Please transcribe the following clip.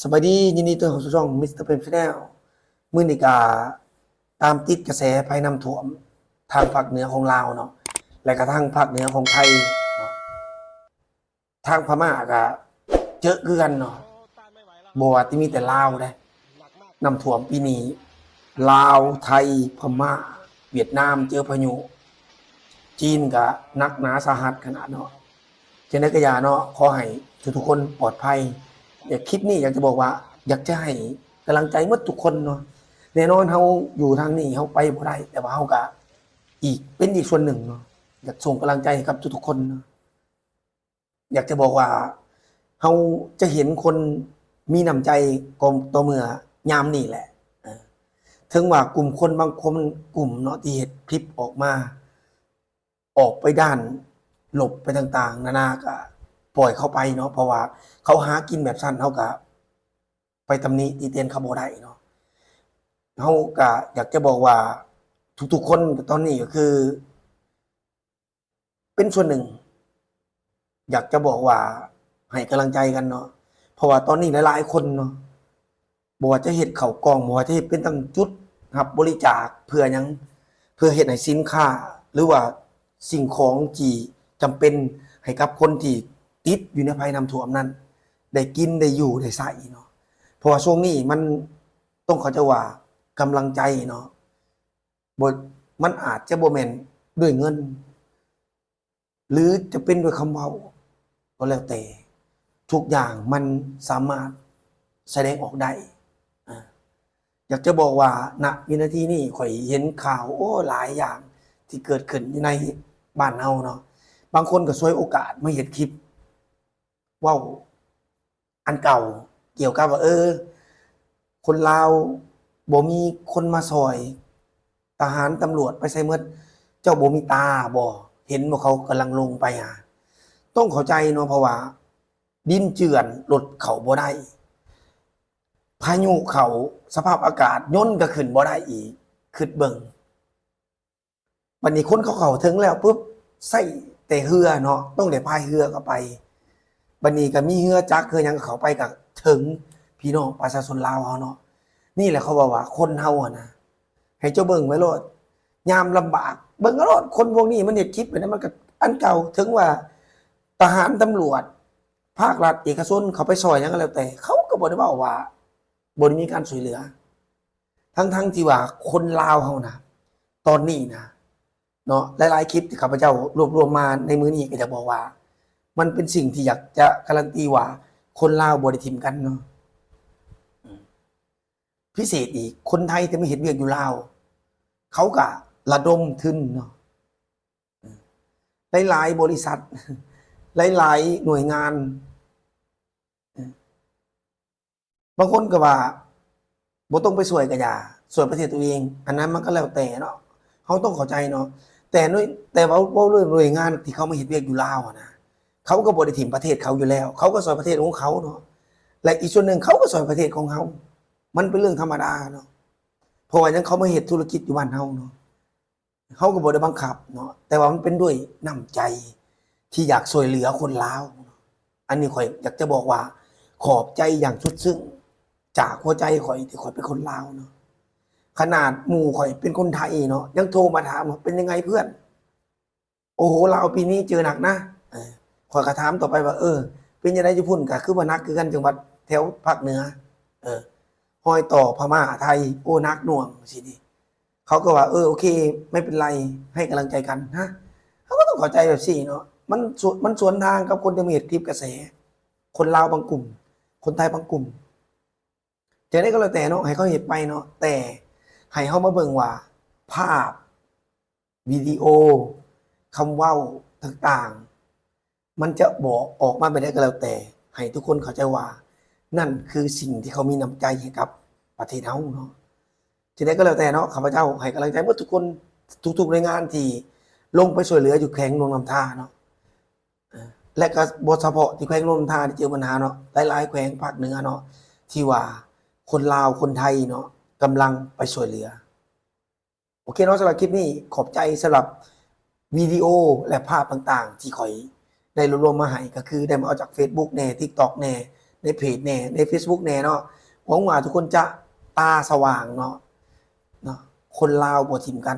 ສະບາຍດີ ຍິນດີຕ້ອນຮັບສູ່ຊ່ອງ ມິສເຕີ ເປຣມ ແຊນແນລ. ມື້ນີ້ກະຕາມຕິດກະແສໄພນ້ຳຖ້ວມທາງພາກເໜືອຂອງລາວເນາະ ແລະກະທາງພາກເໜືອຂອງໄທເນາະ. ທາງພະມ້າກະເຈີຄືກັນເນາະ ບໍ່ວ່າຊິມີແຕ່ລາວເດ້. ນ້ຳຖ້ວມປີນີ້ ລາວ, ໄທ, ພະມ້າ, ຫວຽດນາມເຈີພາຍຸ, ຈີນກະໜັກໜາສາຫັດຂະໜາດເນາະ. ຈັ່ງໃດກະຢ່າເນາະ ຂໍໃຫ້ທຸກໆຄົນປອດໄພ. ແລະຄລິບນີ້ຢາກຈະບອກວ່າ ຢາກຈະໃຫ້ກຳລັງໃຈໝົດທຸກຄົນເນາະ. ແນ່ນອນເຮົາຢູ່ທາງນີ້ເຮົາໄປບໍ່ໄດ້ ແຕ່ວ່າເຮົາກະອີກ ເປັນອີກສ່ວນໜຶ່ງເນາະ ຢາກສົ່ງກຳລັງໃຈໃຫ້ກັບທຸກໆຄົນເນາະ. ຢາກຈະບອກວ່າ ເຮົາຈະເຫັນຄົນມີນ້ຳໃຈກໍຕໍ່ເມື່ອຍາມນີ້ແຫຼະ. ເອີ ເຖິງວ່າກຸ່ມຄົນບາງຄົນ ກຸ່ມເນາະ ທີ່ເຮັດຄລິບອອກມາ ອອກໄປດ້ານລົບໄປຕ່າງໆນານາ ກະປ່ອຍເຂົາໄປເນາະ ເພາະວ່າເຂົາຫາກິນແບບຊັ້ນ ເຮົາກະໄປຕຳໜິຕິຕຽນເຂົາບໍ່ໄດ້ເນາະ. ເຮົາກະຢາກຈະບອກວ່າ ທຸກໆຄົນຕອນນີ້ກະຄື ເປັນສ່ວນໜຶ່ງ ຢາກຈະບອກວ່າໃຫ້ກຳລັງໃຈກັນເນາະ ເພາະວ່າຕອນນີ້ຫຼາຍໆຄົນເນາະ ບໍ່ວ່າຈະເຮັດເຂົ້າກ່ອງ ບໍ່ວ່າຈະເຮັດເປັນຕັ້ງຈຸດຮັບບໍລິຈາກເພື່ອຫຍັງ ເພື່ອເຮັດໃຫ້ສິນຄ້າ ຫຼືວ່າສິ່ງຂອງທີ່ຈຳເປັນໃຫ້ກັບຄົນທີ່ຕິດຢູ່ໃນໄພນ້ຳຖ້ວມນັ້ນ ໄດ້ກິນ ໄດ້ຢູ່ ໄດ້ໃຊ້ເນາະ. ເພາະວ່າຊ່ວງນີ້ມັນ ຕ້ອງເຂົ້າໃຈວ່າກຳລັງໃຈເນາະ ບໍ່ ມັນອາດຈະບໍ່ແມ່ນດ້ວຍເງິນ ຫຼືຈະເປັນດ້ວຍຄຳເວົ້າກໍແລ້ວແຕ່ ທຸກຢ່າງມັນສາມາດສະແດງອອກໄດ້. ອາ ຢາກຈະບອກວ່າ ນະວິນາທີນີ້ ຂ້ອຍເຫັນຂ່າວ ໂອ້ ຫຼາຍຢ່າງທີ່ເກີດຂຶ້ນຢູ່ໃນບ້ານເຮົາເນາະ. ບາງຄົນກໍສວຍໂອກາດມາເຮັດຄລິບເວົ້າ ອັນເກົ່າ ກ່ຽວກັບວ່າ ເອີ ຄົນລາວບໍ່ມີຄົນມາຊ່ອຍ ທະຫານຕຳຫຼວດໄປໃສໝົດ ເຈົ້າບໍ່ມີຕາບໍ່ ເຫັນບໍ່ ເຂົາກຳລັງລົງໄປຫາ. ຕ້ອງເຂົ້າໃຈເນາະ ເພາະວ່າດິນເຈື່ອນ ລົດເຂົ້າບໍ່ໄດ້ ພາຍຸເຂົ້າ ສະພາບອາກາດ ຍົນກໍຂຶ້ນບໍ່ໄດ້ອີກ ຄິດເບິ່ງ. ບັດນີ້ຄົນເຂົາເຂົ້າເຖິງແລ້ວປຶບ ໃຊ້ແຕ່ເຮືອເນາະ ຕ້ອງໄດ້ພາຍເຮືອເຂົ້າໄປ. ບັດນີ້ກໍມີເຮືອຈັກເຮືອຫຍັງເຂົ້າໄປ ກໍເຖິງພີ່ນ້ອງປະຊາຊົນລາວເຮົາເນາະ. ນີ້ແຫຼະເຂົາເວົ້າວ່າຄົນເຮົາຫັ້ນນະ ໃຫ້ເຈົ້າເບິ່ງໄວ້ໂລດ ຍາມລຳບາກ ເບິ່ງເອົາໂລດ ຄົນພວກນີ້ມັນເຮັດຄລິບໄປນະ ມັນກໍອັນເກົ່າ ເຖິງວ່າທະຫານ ຕຳຫຼວດ ພາກລັດ ເອກະຊົນເຂົາໄປຊ່ອຍຫຍັງກໍແລ້ວແຕ່ ເຂົາກໍບໍ່ໄດ້ເວົ້າວ່າ ບໍ່ໄດ້ມີການຊ່ວຍເຫຼືອ ທັງໆທີ່ວ່າຄົນລາວເຮົານະ ຕອນນີ້ນະເນາະ ຫຼາຍໆຄລິບທີ່ຂ້າພະເຈົ້າລວບລວມມາໃນມື້ນີ້ ກໍຢາກບອກວ່າ ມັນເປັນສິ່ງທີ່ຢາກຈະກາຣັນຕີວ່າ ຄົນລາວບໍ່ໄດ້ຖິ້ມກັນເນາະ. ອືມ ພິເສດອີກ ຄົນໄທທີ່ມາເຮັດວຽກຢູ່ລາວ ເຂົາກະລະດົມທຶນເນາະ ຫຼາຍໆບໍລິສັດ ຫຼາຍໆໜ່ວຍງານ. ບາງຄົນກໍວ່າ ບໍ່ຕ້ອງໄປຊ່ວຍກໍຢ່າ ຊ່ວຍປະເທດຕົວເອງ ອັນນັ້ນມັນກໍແລ້ວແຕ່ເນາະ ເຮົາຕ້ອງເຂົ້າໃຈເນາະ. ແຕ່ໜ່ວຍ ແຕ່ເວົ້າ ເວົ້າເລື່ອງໜ່ວຍງານທີ່ເຂົາມາເຮັດວຽກຢູ່ລາວຫັ້ນນະ ເຂົາກໍບໍ່ໄດ້ຖິ້ມປະເທດເຂົາຢູ່ແລ້ວ ເຂົາກໍຊ່ອຍປະເທດຂອງເຂົາເນາະ ແລະ ອີກສ່ວນໜຶ່ງເຂົາກໍຊ່ອຍປະເທດຂອງເຮົາ ມັນເປັນເລື່ອງທຳມະດາເນາະ. ເພາະວ່າຫຍັງ ເຂົາມາເຮັດທຸລະກິດຢູ່ບ້ານເຮົາເນາະ ເຮົາກໍບໍ່ໄດ້ບັງຄັບເນາະ ແຕ່ວ່າມັນເປັນດ້ວຍນ້ຳໃຈທີ່ຢາກຊ່ວຍເຫຼືອຄົນລາວເນາະ. ອັນນີ້ຂ້ອຍຢາກຈະບອກວ່າ ຂອບໃຈຢ່າງສຸດຊຶ້ງຈາກຫົວໃຈຂ້ອຍ ທີ່ຂ້ອຍເປັນຄົນລາວເນາະ. ຂະໜາດໝູ່ຂ້ອຍເປັນຄົນໄທເນາະ ຍັງໂທມາຖາມວ່າ ເປັນຍັງໄງເພື່ອນ? ໂອ້ໂຫ ລາວປີນີ້ເຈີໜັກນະ. ເອີ ຂ້ອຍກໍຖາມຕໍ່ໄປວ່າ ເອີ ເປັນຈັ່ງໃດຢູ່ພຸ້ນ? ກໍຄືວ່າໜັກຄືກັນ ຈັງຫວັດແຖວພາກເໜືອ ເອີ ຮອຍຕໍ່ພະມ້າ ໄທ ໂອ້ ໜັກໜ່ວງ ຊີ້ນີ້. ເຂົາກໍວ່າ ເອີ ໂອເຄ ໄມ່ເປັນໄລ ໃຫ້ກຳລັງໃຈກັນ. ຮະ ເຮົາກໍຕ້ອງເຂົ້າໃຈແບບຊີ້ເນາະ ມັນສວນ ມັນສວນທາງກັບຄົນທີ່ມາເຮັດຄລິບກະແສ ຄົນລາວບາງກຸ່ມ ຄົນໄທບາງກຸ່ມ. ຈັ່ງໃດກໍແລ້ວແຕ່ເນາະ ໃຫ້ເຂົາເຮັດໄປເນາະ ແຕ່ໃຫ້ເຮົາມາເບິ່ງວ່າ ພາບ ວິດີໂອ ຄຳເວົ້າຕ່າງໆ ມັນຈະບອກອອກມາແບບໃດກໍແລ້ວແຕ່ ໃຫ້ທຸກຄົນເຂົ້າໃຈວ່າ ນັ້ນຄືສິ່ງທີ່ເຂົາມີນ້ຳໃຈໃຫ້ກັບປະເທດເຮົາເນາະ. ຈັ່ງໃດກໍແລ້ວແຕ່ເນາະ ຂ້າພະເຈົ້າໃຫ້ກຳລັງໃຈໝົດທຸກຄົນ ທຸກໆໜ່ວຍງານທີ່ລົງໄປຊ່ວຍເຫຼືອຢູ່ແຂວງຫຼວງນ້ຳທາເນາະ ເອີ ແລະ ກໍບໍ່ສະເພາະທີ່ແຂວງຫຼວງນ້ຳທາທີ່ເຈີບັນຫາເນາະ ຫຼາຍໆແຂວງພາກເໜືອເນາະ ທີ່ວ່າຄົນລາວ ຄົນໄທເນາະ ກຳລັງໄປຊ່ວຍເຫຼືອ. ໂອເຄເນາະ ສຳລັບຄລິບນີ້ ຂອບໃຈສຳລັບວິດີໂອ ແລະ ພາບຕ່າງໆ ທີ່ຂ້ອຍໄດ້ລວບລວມມາໃຫ້ ກໍຄືໄດ້ມາເອົາຈາກເຟສບຸກແດ່ ຕິກຕັອກແດ່ ໃນເພຈແດ່ ໃນເຟສບຸກແດ່ເນາະ. ຫວັງວ່າທຸກຄົນຈະຕາສະຫວ່າງເນາະ ເນາະ. ຄົນລາວບໍ່ຖິ້ມກັນ